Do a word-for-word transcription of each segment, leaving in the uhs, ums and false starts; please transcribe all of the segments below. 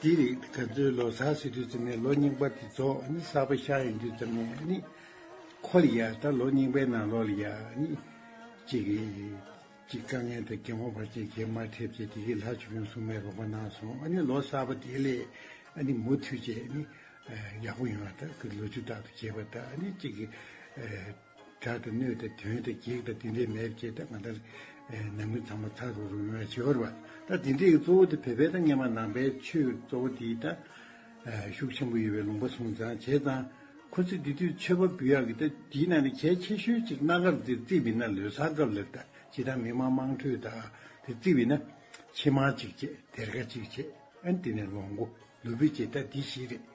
དེ་རིགས་ག་ཚོད་ལོ་གསར་ཟེར་དུས་ཙམ་ནས་ལོ་རྙིང་པ་དེ་རྫོགས། ཨ་ནི་གསར་པ་ཤར་ཡོང་དུས་ཙམ་ནས། ཨ་ནི་ཁོ་ལ་ཡ་ད་ལོ་རྙིང་པའི་ནང་ལོགས་ལ་ཡ། ཨ་ནི་ཅིག་ཅིག་དཀའ་ངལ་དང་གྱེན་འོག་བར་ཆད་གྱིས་མ་ཐེབས་བྱས། དེ་གའི་ལྷ་བཅུ་སྤུན་གསུམ་མའི་རོགས་པ་གནང་སོང་། ཨ་ནི་ལོ་གསར་པ་དེ་ལས་ཨ་ནི་མུ་མཐུད་བྱས། ཨ་ནི་ཡག་པོ་ཡོང་བ་དང་། ལོ་རྒྱུས་རྟག་ཏུ་བྱས་པ་དང་། ཨ་ནི་ཅིག་དགྲ་དང་གནོད་དང་གདོན་དང་བགེགས་དང་དེ་འདྲས་མེད་བྱས། ད་ང་ད་ནང་མི་ཚང་མ་ཚ་རུག་རུག་ཡོང་ཡ་བྱེད་པ་རེད་པ། ད་དེ་འདྲས་ཀྱི་གཙོ་བོ་དེ་བོད་པའི་ད་སྔོན་མ་ནང་པའི་ཆོས་གཙོ་བོ་དེ་ད་ཤུགས་ཆེན་པོ་ཡོད་པའི་ལུང་པ་སོང་ཙང་། བྱས་ཙང་ཁོ་ཚོས་དེ་དུས་མཆོད་པ་འབུལ་ཡག་གི་ད་དེའི་ནང་ནས་གལ་ཆེ་ཤོས་ཅིག་སྣ་དཀར་དེ་བརྩིས་པ་ཡིན་ན། ལོ་གསར་སྐབས་ལ་ད་ཇི་ལྟར་མི་དམངས་དམངས་ཁྲོད་དང་དེ་བརྩིས་པ་ཡིན་ན། ཕྱེ་མར་གཅིག་བྱས། སྡེར་ཁ་གཅིག་བྱས། ཨ་ནི་དེ་ནས་ལོ་མགོ་ལུག་པའི་བྱས། ད་དེ་བཞི་རེད།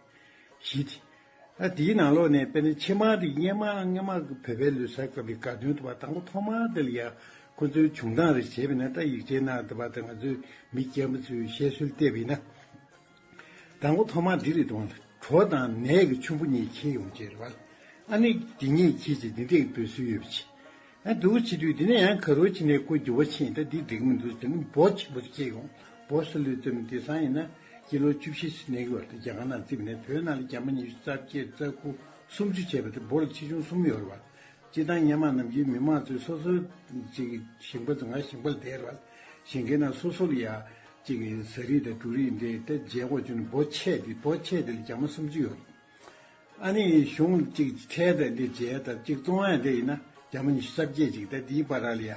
བཞི་དེ། ད་དེའི་ནང་ལོགས་ནས་དཔེར་ན་ཕྱེ་མར་དེ་སྔོན་མ་སྔོན་མ་གི་བོད་པའི་ལོ་གསར་སྐབས་ཀྱི་དགའ་སྟོན་དུ་བ་དང་པོ་ཐོག་མར་དེ་ལ་ཡ་ཁོ་ཚོའི་བྱུང་སྟངས་རེ་བྱས་པ་ཡིན་ན། ད་ཡིག་ཆའི་ནང་དུ་བ་དང་ང་ཚོའི་མི་རྒན་པ་ཚོའི་བཤད་སྲོལ་བལྟས་པ་ཡིན་ན། དང་པོ་ཐོག་མར་འདི་རེད་འདུག་ག། གྲོ་དང་ནས་ཀྱི་ཆུན་པོ་གཉིས་འཁྱེར་ཡོང་བྱས་རེད་པ། ཨ་ནི་འདི་གཉིས་འཁྱེར་བྱས་འདི་འདྲས་འབུལ་སྲོལ་ཡོད་པ་བྱས། ཨ། འདུག་བྱེད་དུས་དེ་ནས་ཡང་ག་རོ་བྱས་ནས་ཁོ་འགྱུར་བ་ཕྱིན། ད་འདི་འགྲིག་མི་འདུག་ཟེར་ནས་འབོ་ཆེན་པོ་ཅིག་སྐྱེས་ཡོང་། འབོ་ཟེར་ལོས་ཙམ་དེང་སང་ཡིན་ན་ཀི་ལོ་བཅུ་བཞི་ཙམ་གནས་ཀྱི་ཡོད་རེད། རྒྱ་གར་ནང་བརྩིས་པ་ཡིན་ན། བོད་ནང་ལ་རྒྱ་མ་ཉི་ཤུ་རྩ་བརྒྱད་རྩ་དགུ་སུམ་ཅུ་བྱས་པ་དེ་འབོ་ལ་ཆེ་ཆུང་གསུམ་ཡོད་རེད་པ། སྤྱིར་བཏང་སྔོན་མ་ནམ་རྒྱུན་མི་མང་ཚོས་སོ་སོའི་ཅིག་ཞིང་པ་ཚོ། ང་ཞིང་པ་ལ་བསྡད་རེད་པ། ཞིང་ཁའི་ནང་སོ་སོ་ལ་ཡ་ཅིག་ཟ་རིགས་དང་འབྲུ་རིགས་འདི་ད་བརྗེ་སྒོ་བྱུང་ནས་འབོ་ཆེ་དེ། འབོ་ཆེ་དེ་ལ་རྒྱ་མ་སུམ་ཅུ་ཡོད་རེད། ཨ་ནི་གཞུང་གཅིག་ཁྲལ་དང་འདི་བྱས་དང་གཅིག་བཙོང་ཡ་འདི་ཡིན་ན་རྒྱ་མ་ཉི་ཤུ་རྩ་བརྒྱད་ཅིག་ད་འདིའི་བར་ལ་ཡ།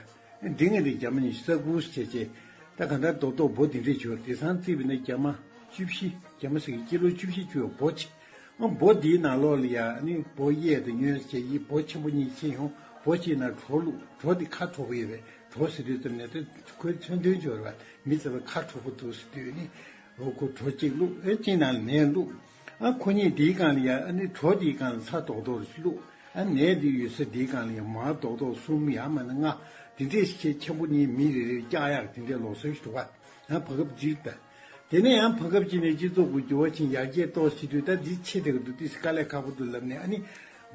འདི་ངས་འདི་རྒྱ་མ་ཉི་ཤུ་རྩ་དགུ་ཟེར་བྱས། ད་ག་འདྲ་རྡོག་རྡོག་འབོ་འདི་འདྲས་བྱོས། དེང་སང་བརྩིས་པ་ཡིན་ན་རྒྱ་མ་བཅུ་བཞི། རྒྱ་མ་ཟེར་གི་ཀི་ལོ་བཅུ་བཞི་བཅུ་འབོ་ཆེ། ཨ། འབོ་འདིའི་ནང་ལོགས་ལ་ཡ་ཨ་ནི་འབོ་གཡས་དང་གཡོན་ཟེར་གྱི་འབོ་ཆེན་པོ་གཉིས་ཕྱེ་ཡོང་། འབོ་གཅིག་ནང་གྲོ་བླུགས། གྲོ་འདི་ཁ་དྲོ་པོ་ཡོད་པས། གྲོ་ཟེར་དུས་ཙམ་ནས་ད་ཁོའི་མཚོན་དོན་སྦྱོར་བ། མི་ཚེ་ལ་ཁ་དྲོ་པོ་འདུག་ཟེར་དུས་ནི། འོ། ཁོ་གྲོ་གཅིག་བླུགས། ཨེ། གཅིག་ནང་ལ་ནས་བླུགས། ཨ། ཁོ་གཉིས་འདིའི་སྒང་ལ་ཡ་ཨ་ནི་གྲོ་འདིའི་སྒང་ལ་ཚྭ་རྡོག་རྡོག་བླུགས། ཨ། ནས་འདི་ཡོད་ས་འདིའི་སྒང་ལ་ཡ་མར་རྡོག་རྡོག་གསུམ་ཡང་མིན་ན་ལྔ། འདི་འདྲས་ཤིག་ཆེན་པོ་གཉིས་མི་རེ་རེར་བཀྱག་ཡག་དེ་འདྲའི་ལུགས་སྲོལ་ཞིག་འདུག་ག། ཡང་བར་སྐབས་འདིར་ད། དེ་ནས་ཡང་བར་སྐབས་ཅིག་ནས་སྤྱི་ཚོགས་ཀྱི་འགྱུར་བ་ཕྱིན། ཡར་རྒྱས་གཏོང་བྱེད་དུས་ད་འདི་ཆེ་དེ་ག་འདུག། འདི་དཀའ་ལས་ཁག་པོ་འདུག་ལབ་ནས། ཨ་ནི་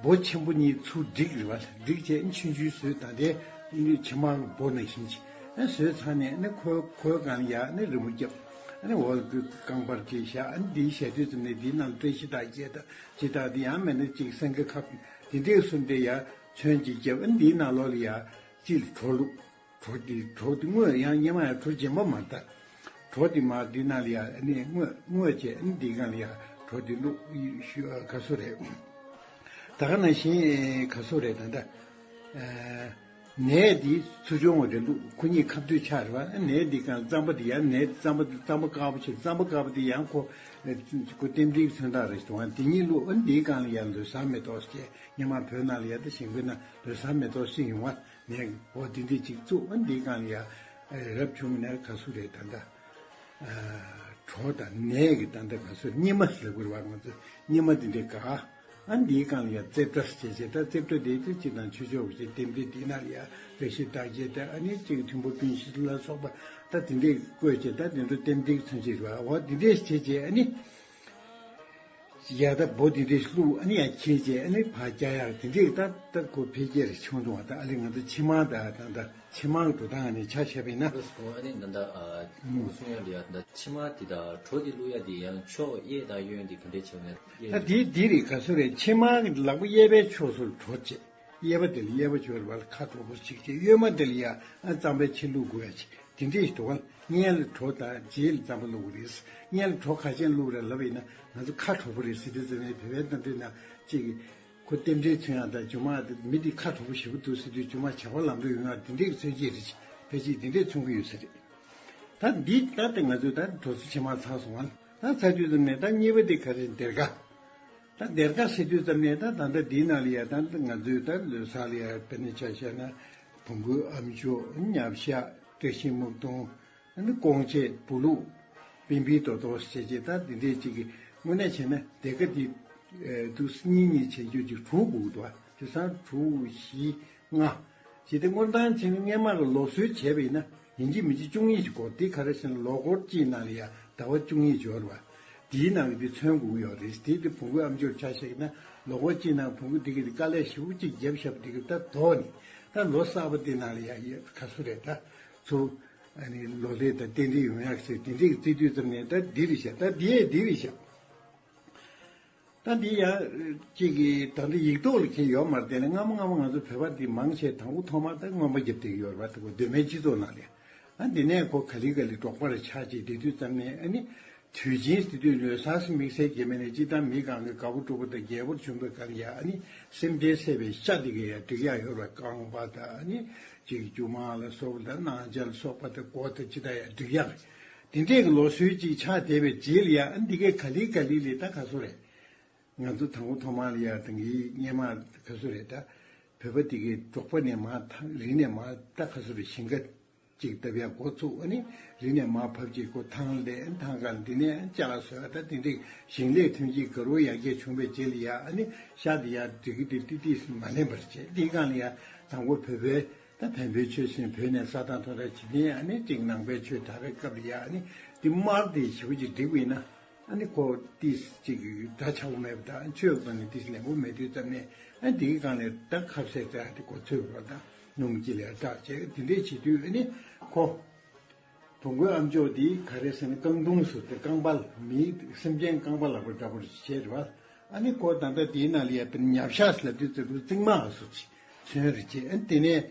འབོ་ཆེན་པོ་གཉིས་ཚུར་སྒྲིག་རེད་པ། སྒྲིག་བྱས་ཆུང་ཆུང་བཟོས། ད་དེ་ཕྱེ་མར་འབོ་ནང་བཞིན་བྱས། ཨ། བཟོས་ཚར་ནས་ཨ་ནི་ཁོའི་ཁོའི་སྒང་ལ་ཡ་ཨ་ནི་རི་མོ་བརྒྱབ། ཨ་ནི་འོག་ལ་རྐང་པར་ཅིག་བཞག། ཨ་ནི་འདི་བཞག་དུས་ཙམ་ནས་འདིའི་ནང་ལ་བཀྲ་ཤིས་རྟགས་བརྒྱད་དང་ཅི་དང་། དེ་ཡང་མིན་ན་ཅིག་སེང་གེ་ཁ་དེ་འདྲས་གསུམ་དེ་ཡ་ཚོན་ཅིག་བརྒྱབ། ཨ་ནི་འདིའི་ནང་ལོགས་ལ་ཡ་གཅིག་ལ་གྲོ་བླུགས། གྲོ་དེ། གྲོ་དེ་དངོས་ཡང་སྔོན་མ་ཡང་གྲོ་རྗེན་པ་མ་རེད་ད། གྲོ་དེ་མར་འདི་ནང་ལ་ཡ་ཨ་ནི་དངོས་དངོས་བྱས། ཨ་ནི་འདིའི་སྒང་ལ་ཡ་གྲོ་དེ་བླུགས། ཡུ་ཤུ་ག་སུ་རེད། ད་ག་ནང་བཞིན་ག་སུ་རེད། ད་ལྟ་ནས་དེ་ཚུར་བྱུང་བ་དེ་བླུགས། ཁོ་གཉིས་ཁ་བསྡུས་ཆགས་རེད་པ། ནས་འདིའི་སྒང་རྩམ་པ་དེ་ཡ། ནས་རྩམ་པ་དེ་རྩམ་པ་དཀར་པོ་བྱས། རྩམ་པ་དཀར་པོ་དེ་ཡང་ཁོ་ཁོ་རྟེན་འབྲེལ་གྱི་མཚོན་རྟགས་རེད་འདུག་ག། དེ་གཉིས་བླུགས། ཨ། འདིའི་སྒང་ལ་ཡ་ལོ་གསར་མེ་ཏོག་ཟེར། སྔོན་མ་བོད་ནང་ལ་ཡ་ད་ཞིང་པའི་ནང་ལོ་གསར་མེ་ཏོག་སྲིད་ཡོང་བ། ནས་འོ་འདི་འདྲས་ཅིག་བཙུགས། ཨ། འདིའི་སྒང་ལ་ཡ་རབ་བྱུང་ནས་ག་སུ་རེད། ད་ལྟ་གྲོ་དང་ནས་ཀྱི་ད་ལྟ་ག་སུ་རེད། སྙེ་མ་ཟེར་དགོས་རེད་པ། ང་ཚོ་སྙེ་མ་འདི་འདྲས་ག། ཨ། འདིའི་སྒང་ལ་ཡ་རྩེ་བྲག་ཟེར་བྱས། ད་རྩེ་བྲག་དེ་ད་སྤྱིར་བཏང་ཆོས་ཕྱོགས་ཀྱི་རྟེན་འབྲེལ་འདི་ནང་ལ་ཡ་བཀྲ་ཤིས་རྟགས་བརྒྱད་དང་། ཨ་ནི་ཅིག་མཐུན་པོ་སྤུན་བཞི་ལ་སོགས་པ་ད་དེ་འདྲས་བཀོད་བྱས། ད་དེ་ཚོ་རྟེན་འབྲེལ་མཚོན་བྱེད་རེད་པ། འོ་འདི་འདྲས་བྱས་བྱས། ཨ་ནི་ཡ་ད་འབོ་འདི་འདྲས་བླུགས། ཨ་ནི་ཡ་འཁྱེར་བྱས། ཨ་ནི་ཕར་བཀྱག་ཡག་དེ་འདྲས་ད་ད་ཁོ་འཕེལ་རྒྱས་རེ་བྱུང་འདུག་ག། ད་ཨ་ལས་ང་ཚོ་ཕྱེ་མར་ད་ད་ད་ཕྱེ་མར་གྱི་འགྲོ་སྟངས་ནས་ཆ་བཞག་པ་ཡིན་ན། ལགས་སོ། ཨ་ནི་ད་ལྟ་ཨ་ཨུམ། གསུང་ཡག་འདི་ཡ། ད་ཕྱེ་མར་འདི་དང་གྲོ་འདི་བླུགས་ཡག་འདི་ཡང་ཕྱོགས་གཡས་དང་གཡོན་འདི་ག་འདྲས་བྱས་ནས། ད་འདི་འདི་རེད། ག་སུ་རེད། ཕྱེ་མར་གྱི་ལག་པ་གཡས་པའི་ཕྱོགས་སུ་གྲོ་བྱས། གཡས་པ་དེ་ལ་གཡས་པ་ཕྱོགས་རེད་པ། ཁ་དྲོ་པོ་ཅིག་བྱས། གཡོན་མ་དེ་ལ་ཡ་ཨ་རྩམ་པའི་ཕྱེ་བླུགས་དགོས་ཡ་ཅིག་དེ་འདྲས་ཞིག་འདུག་ག། སྔོན་ལ་གྲོ་དང་རྗེས་ལ་རྩམ་པ་བླུགས་པ་རེད། སྔོན་ལ་གྲོ་ག་ཅན་བླུགས་རེད་ལབ་པ་ཡིན་ན། ང་ཚོ་ཁ་དྲོ་པོ་རེད་ཟེར་དུས་ཙམ་ནས། བོད་པའི་གཏམ་དཔེ་ནང་ཅིག་ཁོ་རྟེན་འབྲེལ་མཚོན་ཡག་དང་། རྒྱུ་མ་དེ་མི་དེ་ཁ་དྲོ་པོ་ཞེ་པོ་འདུག་ཟེར་དུས་རྒྱུ་མ་བྱ་བ་ལམ་འགྲོ་ཡོང་ཡག་དེ་འདྲས་ཀྱི་མཚོན་བྱེད་རེད། ཕལ་ཆེར་དེ་འདྲས་མཚོན་གྱི་ཡོད་ས་རེད། ད་འདི་ད་ལྟ་ང་ཚོས་ད་གྲོ་སོ་ཕྱེ་མར་ཚར་སོང་བ། ད་ཚར་དུས་ཙམ་ནས་ད་གཉིས་པ་དེ་ག་རེ་རེད། སྡེར་ཁ། ད་སྡེར་ཁ་ཟེར་དུས་ཙམ་ནས་ད་ད་ལྟ་འདིའི་ནང་ལ་ཡ་ད་ང་ཚོས་ད་ལོ་གསར་ལ་ཡ་དཔེར་ན་ཆ་བཞག་ན་བོང་གུ་ཨ་མཆོག། ཉ་བཤགས། བཀྲ་ཤིས་སྨུག་སྟོང་། ཨ་ནི་ཀོང་ཆེ། བུ་ལུག། པིན་པི་རྡོག་རྡོག་ཟེར་བྱས། ད་འདི་འདྲས་ཅིག་གི་དངོས་གནས་བྱས་ན་སྡེར་ཁ་འདི་ཨེ་འདུག་སེ་གཉིས་གཉིས་བྱེད་རྒྱུ་ཅིག་དྲུག་དགོས་ཀྱི་འདུག་ག། དེང་སང་དྲུག་བཞི་ལྔ། ཇི་སྟེ་སྔོན་ཐང་བྱས་ན་སྔོན་མ་གི་ལུགས་སྲོལ་བྱས་པ་ཡིན་ན་ཡིན་གཅིག་མིན་གཅིག་བཅུ་གཉིས་ཅིག་དགོས། དེ་ག་རེ་ཟེར་ན་ལོ་འཁོར་གཅིག་ནང་ལ་ཡ་ཟླ་བ་བཅུ་གཉིས་འབྱོར་བ། དེའི་ནང་གི་དེ་མཚོན་དགོས་ཀྱི་ཡོད་རེད། དེ་དེ་བོང་གུ་ཨ་མཆོག་ཆ་བཞག་ན་ལོ་འཁོར་གཅིག་ནང་བོང་གུ་དེ་གི་དེ་དཀའ་ལས་ཞེ་པོ་ཅིག་བརྒྱབ་བཞག་པ་དེ་གི་ད་ལྡོག་ནས། ད་ལོ་གསར་པ་དེ་ནང་ལ་ཡ་ཡ་ག་སུ་རེད། ད་ཚུར་ ཨ་ནི་ལོ་ལེགས་དང་རྟེན་འབྲེལ་ཡོང་ཡག་ཟེར་དེ་འདྲའི་རྩིས་དུས་ཙམ་ནས་ད་འདི་རེད་ཤག་ད་འདི་ཡས་འདི་རེད་ཤག་ད་འདི་ཡང་གཅིག་གིས་ད་འདི་ཡིག་ཐོག་ལ་ཁྱེར་ཡོད་མ་རེད་དེ་ནས་སྔ་མོ་སྔ་མོ་ང་ཚོ་བོད་པ་འདི་མང་ཆེ་དང་པོ་ཐོག་མ་ད་རྔོན་པ་རྒྱབ་བསྡད་ཀྱི་ཡོད་རེད་པ། ད་གོ་གདོད་མའི་སྤྱི་ཚོགས་ནང་ལ་ཨ་འདི་ནས་ཁོ་ག་ལེ་ག་ལེ་འབྲོག་པར་ཆགས་བྱས་བསྡད་དུས་ཙམ་ནས་ཨ་ནི། དུས་ཆེན་ཟེར་དུས་ལོ་གསར་ཟེར་དམིགས་བསལ་གྱི་མེད་ནས་སྤྱིར་བཏང་མི་གང་གི་དགའ་པོ་སྤྲོ་པོ་དང་རྒྱས་པོར་བྱུང་བའི་སྐབས་ལ་ཡ་ཨ་ནི་སེམས་ཁྲལ་སེལ་བའི་ཤ་དེ་གས་ཡ་སྒྲིག་ཡག་ཡོད་རེད་པ། རྐང་པ་དང་ཨ་ནི་གཅིག་སྒྱུ་མ་ལ་སོགས་པ་དང་སྣང་ཆ་ལ་སོགས་པ་དང་སྒོ་དང་ཅི་ལྟར་ཡ་སྒྲིག་ཡག་རེད། དེ་འདྲས་ཀྱི་ལུགས་སྲོལ་ཅིག་ཆགས་བསྡད་པའི་རྗེས་ལ་ཡ་ཨ་ནི་འདི་གས་ག་ལེ་ག་ལེ་ལས་ད་ག་སོ་རེད། ང་ཚོ་དང་པོ་ཐོག་མར་ལ་ཡ་ད་གིན་སྔོན་མ་ག་སོ་རེད་ད། བོད་པ་དེ་གས་འབྲོག་པ་ནས་མར་ཐང་རི་ནས་མར་ད་ག་སོ་རེད་ཞིང་ཁ། ཅིག་བཏབ་ཡ་འགོ་ཚུགས། ཨ་ནི་རི་ནས་མར་བབས་ཅིག་ཁོ་ཐང་ལས་ཐང་ག་འདི་ནས་ཅ་ལག་བཟོ་ཡ་ད་དེ་འདྲའི་ཞིང་ལས་ཐོན་སྐྱེད་དགའ་རབ་ཡར་རྒྱས་བྱུང་བའི་རྗེས་ལ་ཡ་ཨ་ནི་ཤ་དེ་ཡ་འགྲིག་གི་འདི་ཏིག་ཏིག་མ་ལེན་པར་བྱས། འདིའི་སྒང་ལ་ཡ་དང་པོ་བོད་པའི་ད་བོན་པོའི་ཆོས་ཟིན་བོད་ནས་ས་ཐང་ཐོག་ད་ཇི་ཐེན་ཨ་ནི་ཅིག་ནང་པའི་ཆོས་དར་བའི་སྐབས་ལ་ཡ་ཨ་ནི་འདི་དམར་དེ་ཞེ་པོ་ཅིག་འགྲིག་པ་ཡིན་ན། ཨ་ནི་ཁོ་ཏིས་ཅིག་འདྲ་ཆགས་པོ་མེད་པ་དང་ཆོས་སྒང་ནས་ཏིས་ལེན་པོ་མེད་དུས་ཙམ་ནས་ཨ་འདིའི་སྒང་ནས་ད་ཁ་ཟས་དེ་ཨ་དེ་གོ་ཚོད་པ་དང་སྣུམ་ཅི་ལས་བཏགས་བྱས་དེ་འདྲས་བྱེད་དུས་ཨ་ནི་ཁོ་བོང་གུའི་ཨ་མཆོག་དེ་ག་རེ་ཟེར་ན་རྐང་དུང་ཟེར་ཏེ་རྐང་པ་ལ་མིའི་སེམས་ཅན་རྐང་པ་ལ་བ་འདྲ་པོ་བྱས་རེད་བ། ཨ་ནི་ཁོ་ད་ལྟ་དེའི་ནང་ལ་ཡ་དེ་ཉབ་ཤ་ཟེར་ལབ་དུས་ཙམ་རུ་རྩིག་མ་ཟེར་ཅིག་མཚོན་རེད་བྱས། ཨ་ནི་དེ་ནས་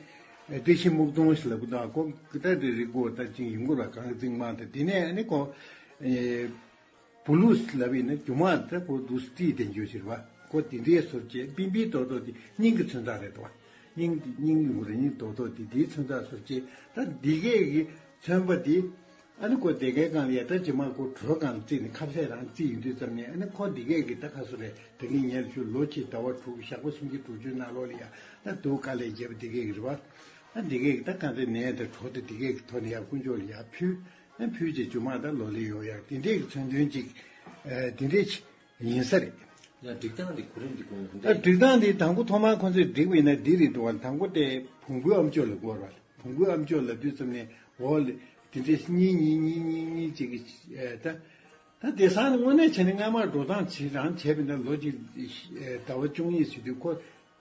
བཀྲ་ཤིས་སྨུག་སྟོང་ཟེར་ལབ་གི་འདུག་ཁོ་གི་ད་དེ་རི་མགོ་ད་ཅིག་ཡིན་དགོས་ལ་གང་རྩིག་མ་དེ་དེ་ནས་ཨ་ནི་ཁོ། བུ་ལུ་ལབ་ཡིན་ན་རྒྱུ་མ་ད་ཁོ་འདུག་སྤྲིས་དེ་འགྱུར་ཕྱིར་བ། ཁོ་དེ་འདྲའི་ཟུར་བཅད་པིན་པིན་ཏོག་ཏོག་དེ་སྙིང་གི་མཚོན་རྟགས་རེད་དོ། སྙིང་དེ་སྙིང་ཡོང་རེད། སྙིང་ཏོག་ཏོག་དེ་དེའི་མཚོན་རྟགས་ཟུར་བཅད་ད་འདི་གས་ཀྱི་མཚོན་པ་དེ། ཨ་ནི་ཁོ་དེ་གའི་སྒང་ལ་ཡ་ད་རྗེས་མ་ཁོ་གྲོ་སྒང་བརྩིས་ནས་ཁ་ཟས་རང་བརྩིས་ཡོང་དུས་ཙམ་ནས་ཨ་ནི་ཁོ་འདི་གས་ཀྱི་ད་ཁ་སོ་རེད། དེ་གི་ཉེར་ཆུ་ལོ་གཅིག་ཟླ་བ་དྲུག་ཞག་པོ་སུམ་ཅུ་དྲུག་ཅུ་ནང་ལོགས་ལ་ཡ་ད་སྡུག་དཀའ་ལས་བརྒྱབ་པ་འདི་གས་ཀྱི་རེད་བ། ཨ་འདི་གས་ཀྱི་ད་གང་ཚེ་ནས་ད་གྲོ་དེ་འདི་གས་ཀྱི་ཐོག་ནས་ཡ་དཀོན་མཆོག་ལ་ཡ་ཕུལ། ཨ་ཕུལ་རྗེས་རྒྱུ་མ་ད་ལོ་ལེགས་ཡོང་ཡག་དེ་འདྲས་ཀྱི་མཚོན་དོན་ཅིག་ཨ་དེ་འདྲས་ཅིག་ཡིན་ས་རེད། ཡང་སྒྲིག་སྟངས་འདི་གོ་རིམ་འདི་དགོངས་ཡོད་ད་འདྲ་སྒྲིག་སྟངས་འདི་དང་པོ་ཐོག་མར་ཁོ་ཚོས་སྒྲིག་པ་ཡིན་ན་འདི་རེད་འདུག་བ། དང་པོ་དེ་བོང་གུའི་ཨ་མཆོག་ལ་བསྐོར་བ། བོང་གུའི་ཨ་མཆོག་ལབ་དུས་ཙམ་ནས་འོག་ལ་དེ་འདྲས་གཉིས་གཉིས་གཉིས་གཉིས་གཉིས་ཅིག་གི་ཨ་ད་ད་དེང་སང་ནི་དངོས་གནས་བྱས་ནས་སྔ་མ་འགྲོ་སྟངས་བྱེད་རང་བྱས་པ་ཡིན་ན་ལོ་གཅིག་ཟླ་བ་བཅུ་གཉིས་ཟེར་དུས་ཁོ།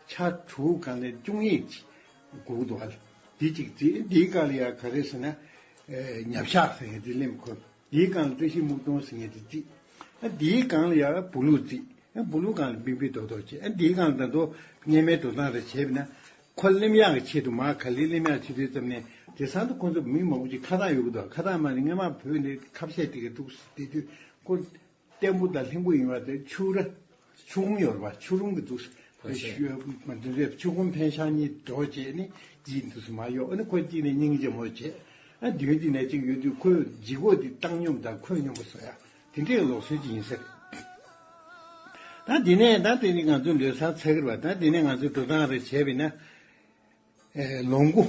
ཆ་དྲུག་གང་ལས་བཅུ་གཉིས་ཅིག་སྒུག་འདུག་ཨ། འདི་གཅིག་བརྩིས། འདིའི་སྒང་ལ་ཡ་ག་རེ་ཟེར་ན། ཉབ་ཤ་ཟེར་མཁན་འདི་ལེན་ཁོ། འདིའི་སྒང་ལ་བཀྲ་ཤིས་སྨུག་སྟོང་ཟེར་མཁན་འདི་བརྩིས། ཨ་འདིའི་སྒང་ལ་ཡ་བུ་ལུག་བརྩིས། ཨ་བུ་ལུག་སྒང་ལ་བིང་བིང་རྡོག་རྡོག་བྱས། ཨ་འདིའི་སྒང་ལ་ད་དུང་སྔོན་མའི་འགྲོ་སྟངས་རེ་བྱས་པ་ན། ཁོ་ལེན་ཡག་གི་ཆེད་དུ་མར་ག་ལེར་ལེན་ཡག་བྱེད་དུས་ཙམ་ནས་དེང་སང་དུ་ཁོ་ཚོ་མི་མང་པོ་ཅིག་ཁ་གྲངས་ཡོད་གི་འདུག་ཁ་གྲངས་མ་ནི་སྔོན་མ་བོད་ནས་ཁ་ཤས་དེ་ག་འདུག་བསྡད་དུས་ཁོ། བརྟན་པོ་དང་ལྷིང་པོ་ཡིན་པ་དེ་ཆུ་ར། ཆུ་ཁུམ་ཡོད་རེད་པ། ཆུ་རུམ་གྱི་འདུག་ཕོ་ཤས། མ་འདི་འདྲའི་ཆུ་ཁུམ་འཕེན་ཤག་གཉིས་སྒྲོག་བྱས་ནི་གཅིག་འདུག་སེ་མ་གཡོག་ཨ་ནི་ཁོ་གཅིག་ནས་སྙིང་རྗེ་མོ་བྱས། ཨ་མདུན་གཅིག་ནས་གཅིག་ཡོད་དུས་ཁོས་ལྗིད་ཁོག་འདི་བཏང་སྙོམས་དང་ཁོད་སྙོམས་པ་བཟོ་ཡ་དེ་འདྲའི་ལུགས་སྲོལ་ཅིག་ཡིན་ས་རེད། ད་འདི་ནས་ད་དེ་ནི་ང་ཚོ་ལོ་གསར་ཚར་གི་རེད་པ། ད་འདི་ནས་ང་ཚོས་འགྲོ་སྟངས་རེ་བྱས་པ་ཡིན་ན། ཨེ་ལོངས་སྐུ།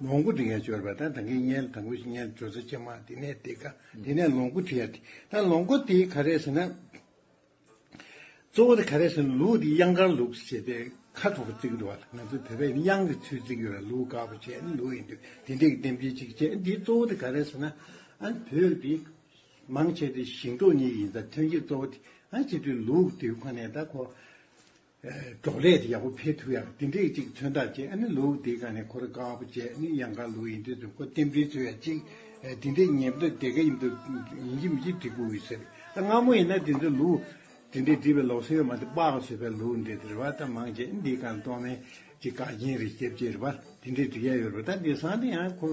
ལོངས་སྐུ་འབྲི་མཁན་ཅིག་ཡོད་རེད་པ། ད་ད་གིན་སྔོན་ལ་དང་པོ་ཞིག་སྔོན་ལ་གྲོས་ཚོགས་ཆེན་མོ་དེ་ནས་དེ་ག་དེ་ནས་ལོངས་སྐུ་བྲིས་ཡ་དེ། ད་ལོངས་སྐུ་དེ་ག་རེ་ཟེར་ན། གཙོ་བོ་དེ་ག་རེ་ཟེར་ན་ལུག་དེ་གཡང་དཀར་ལུག་ཟེར་ཏེ་ཁ་དྲུག་པོ་བརྩི་གི་འདུག་བ། ང་ཚོ་བོད་པས་གཡང་གི་ཚུལ་བརྩི་གི་ཡོད་རེད། ལུག་དཀར་པོ་བྱས་ནས་ལུག་ཡིན་དུས་དེ་འདྲས་ཀྱི་རྟེན་འབྲེལ་ཅིག་བྱས། འདིའི་གཙོ་བོ་དེ་ག་རེ་ཟེར་ན། ཨ་བོད་དེ་མང་ཆེ་དེ་ཞིང་འབྲོག་གཉིས་ཡིན་ཙང་ཐོན་སྐྱེད་གཙོ་བོ་དེ་ཨ་བྱེད་དུས་ལུག་དེའི་ཁོ་ནས་ད་ཁོ། འབྲོག་ལས་དེ་ཡག་པོ་འཕེལ་ཐུབ་ཡག་དེ་འདྲས་ཅིག་མཚོན་རྟགས་བྱས། ཨ་ནི་ལུག་དེའི་སྒང་ནས་ཁོ་རང་དཀར་པོ་བྱས་ནི་གཡང་དཀར་ལུག་ཡིན་དུས་ཙམ་ཁོ་རྟེན་འབྲེལ་བཟོ་ཡག་ཅིག་དེ་འདྲས་ཉེ་འབྲེལ་དེ་ག་ཡིན་དུས་ཡིན་གཅིག་མིན་གཅིག་འགྲིག་དགོས་ཡོད་ཟེར། ད་སྔ་མོ་ཡིན་ན་དེ་ཚོ་ལུག་དེ་འདྲས་བསྒྲིགས་པའི་ལུགས་སྲོལ་ཡོད་མ་རེད། སྤགས་བཟོས་པའི་ལུག་འདྲས་དེ་རེད་བ། ད་མང་ཆེ་འདིའི་སྒང་གཏོར་མའི་ཅིག་བཀའ་རྒྱན་རེ་བརྒྱབ་བྱས་རེད་བ། དེ་འདྲས་འགྲིག་ཡག་ཡོད་རེད་བ། ད་དེང་སང་དེ་ཡང་ཁོ་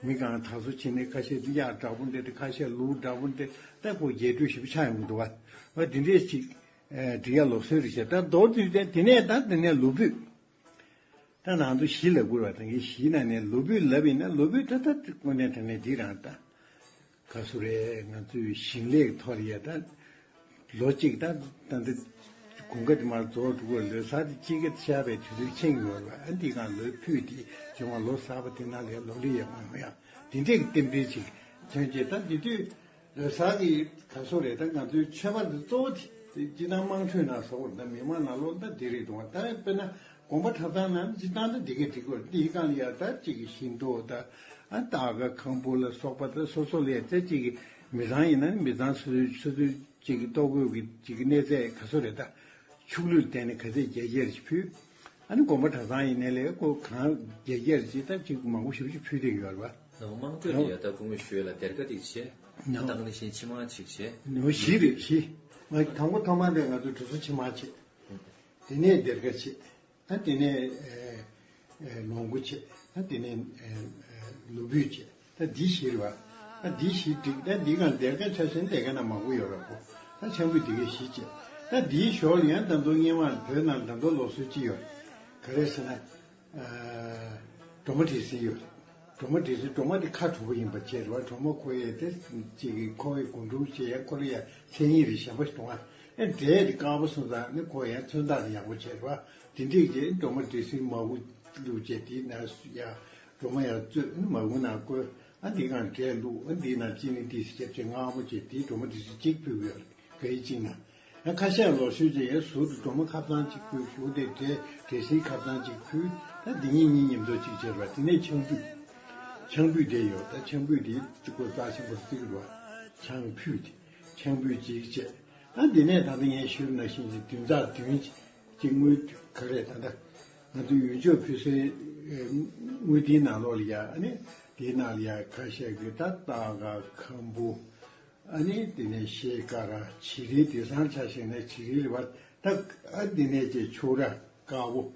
མི་གང་དར་སོ་ཕྱིན་ནས་ཁ་ཤས་གཡག་འདྲ་པོ་འདྲས་དེ་ཁ་ཤས་ལུག་འདྲ་པོ་འདྲས་ད་ཁོ་རྒྱས་སྤྲོས་ཞེ་པོ་ཆགས་ཡོང་གི་འདུག་བ། བ་དེ་འདྲས་ཅིག་འབྲི་ཡ་ལུགས་སྲོལ་རེད་ཤག་ད་མདོར་བསྡུས་ཏེ་དེ་ནས་ད་དེ་ནས་ལོ་ཕུད། ད་ང་ཚོ་གཞིས་ལ་བསྐུར་བ་དང་གཞིས་ནང་ནས་ལོ་ཕུད་ལབ་ཡིན་ན་ལོ་ཕུད་ད་ད་དངོས་གནས་དྲང་གནས་འདི་རང་ད། ག་སུ་རེད། ང་ཚོའི་ཞིང་ལས་ཐོག་ལ་ཡ་ད། ལོ་གཅིག་ད་ད་འདི་དགུན་ཁ་དེ་མར་རྫོགས་འགྲོ་གི་ལོ་གསར་དེ་དཔྱིད་ཀ་ཤར་བའི་དུས་ཚོད་ཕྱིན་ཡོད་རེད་བ། ཨ་འདི་གང་ལོ་ཕུད་དེ་བྱུང་བ་ལོ་གསར་པ་དེ་ནང་ལ་ལོ་ལེགས་ཡག་པོ་ཡོང་ཡ་དེ་འདྲས་ཀྱི་རྟེན་འབྲེལ་ཅིག་མཚོན་བྱེད་ད་འདི་དུས། ལོ་གསར་གྱི་ག་སོ་རེད། ད་ང་ཚོའི་མཆོད་པ་འདི་གཙོ་བོ་དེ་སྤྱི་བཏང་དམངས་ཁྲོད་ནང་ཟེར་བ་རེད། ད་མི་མང་ནང་ལོགས་ད་འདི་རེད་འདུག་བ། ད་དཔེར་ན་དགོན་པ་གྲྭ་ཚང་ནང་སྤྱི་བཏང་ད་འདི་གས་འགྲིག་གི་རེད། འདིའི་སྒང་ལ་ཡ་ད་གཅིག་གི་ཤིང་ཏོག་ད་ཨ་སྟག་ག་ཁང་བུ་ལ་སོགས་པ་ད་སོ་སོ་ལ་ཡ་ད་གཅིག་གི་མི་ཚང་ཡིན་ན་མི་ཚང་སོ་སོའི་སོ་སོའི་གཅིག་གི་ལྟོ་གོས་ཀྱི་གཅིག་གི་གནས་ཚད་ག་སོ་རེད། ད་ཕྱུགས་ལུད་བརྟེན་ནས་ག་ཚད་རྒྱས་རྒྱས་ཞིག་ཕུལ། ཨ་ནི་དགོན་པ་གྲྭ་ཚང་ཡིན་ནའི་ལས་ཁོ་གང་རྒྱས་རྒྱས་ཞིག་ད་གཅིག་མང་པོ་ཞེ་པོ་ཅིག་ཕུལ་བསྡད་ཡོད་རེད་བ། དམངས་ཁྲོད་ལ་ཡ་ད་སྐུ་ངོ་ཞུས་ལ་སྡེར་ཁ་ཅིག་བྱས། ད་ནང་ནས་བཞིན་ཕྱི་མ་ཅིག་བྱས། ནོ་བཞི་རེད་བཞི། ང་དང་པོ་ཐོག་མ་དེ་ང་ཚོ་གྲུ་ཟུར་ཕྱི་མ་བྱས། དེ་ནས་སྡེར་ཁ་བྱས། ད་དེ་ནས་ཨེ་ཨེ་ལོངས་སྐུ་བྱས། ད་དེ་ནས་ཨེ་ཨེ་ལུས་ཕུད་བྱས། ད་འདི་བཞི་རེད་བ། ད་འདི་བཞི་འགྲིག་ད་འདི་གང་སྡེར་ཁ་ཆ་བཞིན་སྡེར་ཁ་ན་མང་པོ་ཡོད་རེད་གོ། ད་ཆང་ཕུད་འདི་གའི་བཞི་བྱས། ད་འདིའི་ཞོར་ལ་ཡང་ད་དུང་སྔོན་མ་བོད་ནང་ད་དུང་ལུགས་སྲོལ་ཅི་ཡོད། ག་རེ་ཟེར་ན། སྒྲོལ་མ་བྲེལ་ཟིན་ཡོད། སྒྲོལ་མ་བྲེལ་ཟིན་སྒྲོལ་མ་དེ་ཁ་དྲུག་པོ་ཡིན་པ་བྱས་རེད་བ། སྒྲོལ་མ་ཁོ་ཡས་དེ་གཅིག་གིས་ཁོ་ཡི་སྒོམ་སྒྲུབ་བྱས་ཡང་ཁོ་ལ་ཡང་མཚན་ཉིད་རེ་གཞན་པ་ཞིག་འདུག་ཨ། ཨེ་འདྲས་དེ་དཀར་པོ་སོང་ཙང་ནི་ཁོ་ཡང་མཚོན་རྟགས་དེ་ཡག་པོ་བྱས་རེད་བ། དེ་འདྲས་ཀྱི་སྒྲོལ་མ་བྲེལ་ཟིན་མ་བུ་བླུགས་བྱས་དེའི་ནང་ཡ་སྒྲོལ་མ་ཡར་བཙོས་ནི་མ་བུ་ནང་བཀོད། ཨ་འདི་གང་འདྲས་བླུགས། ཨ་འདིའི་ནང་ཅི་ནི་འདི་སྐྱབས་ཆེ་ངག་མོ་བྱས་དེའི་སྒྲོལ་མ་བྲེལ་ཟིན་གཅིག་ཕུལ་གྱི་ཡོད་རེད། ག་ཡི་གཅིག་ན། ཡང་ཁ་ཤས་ལོ་ཤུལ་ཅིག་ཡང་ཟུར་དུ་སྒྲོལ་མ་ཁ་བཏང་གཅིག་ཕུལ། ཞུ་དེ་འདྲའི་འདྲེ་སྲིན་ཁ་བཏང་གཅིག་ཕུལ། ད་འདི་གཉིས་གཉིས་མཉམ་དུ་གཅིག་བྱས་པ་དེ་ནས་ཆང་ཕུད། ཆང་ཕུད་དེ་ཡོད། ད་ཆང་ཕུད་དེ་གཙིགས་པོ་རྩ་ཆེན་པོ་བརྩི་གི་རེད་བ། ཆང་ཕུད་དེ་ཆང་ཕུད་གཅིག་བྱས། ད་འདི་ནས་ད་ལྟ་ངས་ཞུས་ནང་བཞིན་གྱི་བདུན་ཚར་བདུན་གཅིག་དངུལ་ག་རེ་ད་ལྟ་ང་ཚོ་ཡུལ་ལྗོངས་ཕུན་སུམ་དངུལ་ལྡན་ནང་ལོགས་ལ་ཡ་ཨ་ནི་དེའི་ནང་ལ་ཡ་ཁ་ཤས་ཀྱི་ད་སྟག་ག་ཁམ་བུ། ཨ་ནི་དེ་ནས་ཤེལ་དཀར་བྱི་རིལ་དེང་སང་ཆ་བཞག་ན་བྱི་རིལ་རེད་བ། ད་ཨ་དེ་ནས་ཀྱི་ཕྱུར་ར་དཀར་པོ།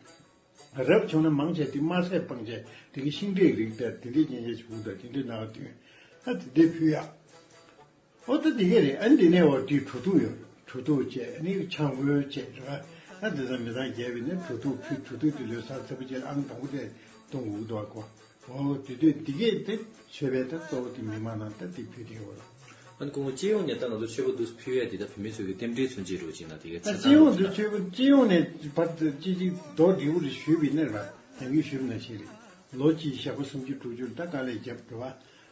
རབ་བྱུང་ན་མང་ཆེ་དེ་དམར་ཟས་སྤང་བྱས་དེ་གི་ཤིང་འབྲས་རིགས་དང་དེ་འདྲས་ཅན་ཅན་ཞིག་འུ་དང་དེ་འདྲས་ནང་བསྟུན། ད་དེ་འདྲས་ཕུལ་ཡག་ཨོ་ད་དེ་ག་རེད། ཨ་འདི་ནས་འོ་དེའི་གྲོ་ཐུག་ཡོད། གྲོ་ཐུག་བྱས་ཨ་ནི་ཆང་བོས་བྱས་ར། ཨ་དེ་ཚང་མི་ཚང་རྒྱས་པས་ནི་གྲོ་ཐུག་ཕུལ། གྲོ་ཐུག་དེ་ལོས་སར་ཚ་པོ་བྱས་ཨང་དང་པོ་དེ་གཏོང་དགོས་འདུག་གོ། འོ་དེ་དུས་འདི་གས་དེ་མཆོད་པའི་ད་གཙོ་བོ་དེ་མི་མང་ནང་ད་དེ་ཕུལ་དེ་འོ། ཨ་ནི་སྐུ་ངོ་སྤྱི་ཡོངས་ནས་ད་ང་ཚོ་མཆོད་པ་འདུག་ཕུལ་ཡས་དེ་ད་བུད་མེད་ཚོ་གི་རྟེན་འབྲེལ་མཚོན་བྱེད་རོགས་ཅིག་ན་དེ་གས་ད་ཚེ་སྤྱི་ཡོངས་དུ་མཆོད་པ་སྤྱི་ཡོངས་ནས་བར་དུ་ཅི་ཅིག་རྡོ་འདྲིའུ་རེ་ཞུས་པའི་ནས་ར་དེང་གི་ཞུས་ན་ཞིག་རེད། ལོ་གཅིག་ཞག་པོ་སུམ་ཅུ་དྲུག་ཅུ་ད་དཀའ་ལས་རྒྱབ་འགྲོ་བ།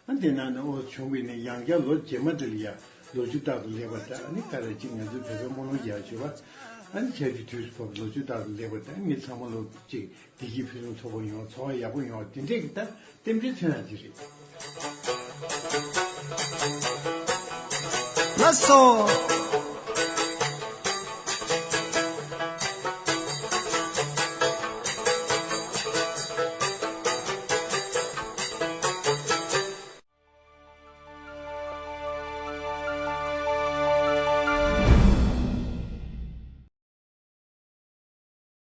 ཨ་དེ་ནང་ནས་ཨོ་བྱུང་བའི་ནས་ཡང་བསྐྱར་ལོ་རྗེས་མ་དེ་ལ་ཡ་ལོ་རྒྱུས་རྟག་ཏུ་སླེབས་པ་དང་ཨ་ནི་ཀ་ར་གཅིག་ང་ཚོའི་བོད་པའི་སྨོན་ལམ་རྒྱག་བྱེད་པ། ཨ་ནི་ཆར་གྱི་དུས་སུ་བབ་ལོ་རྒྱུས་རྟག་ཏུ་སླེབས་པ་དང་མི་ཚང་མ་ལོ་གཅིག་བདེ་སྐྱིད་ཕུན་སུམ་ཚོགས་པ་ཡོང་འཚོ་བ་ཡག་པོ་ཡོང་དེ་འདྲས་ཀྱི་ད་རྟེན་འབྲེལ་མཚོན་ཡག་ཅིག་རེད། ལགས་སོ།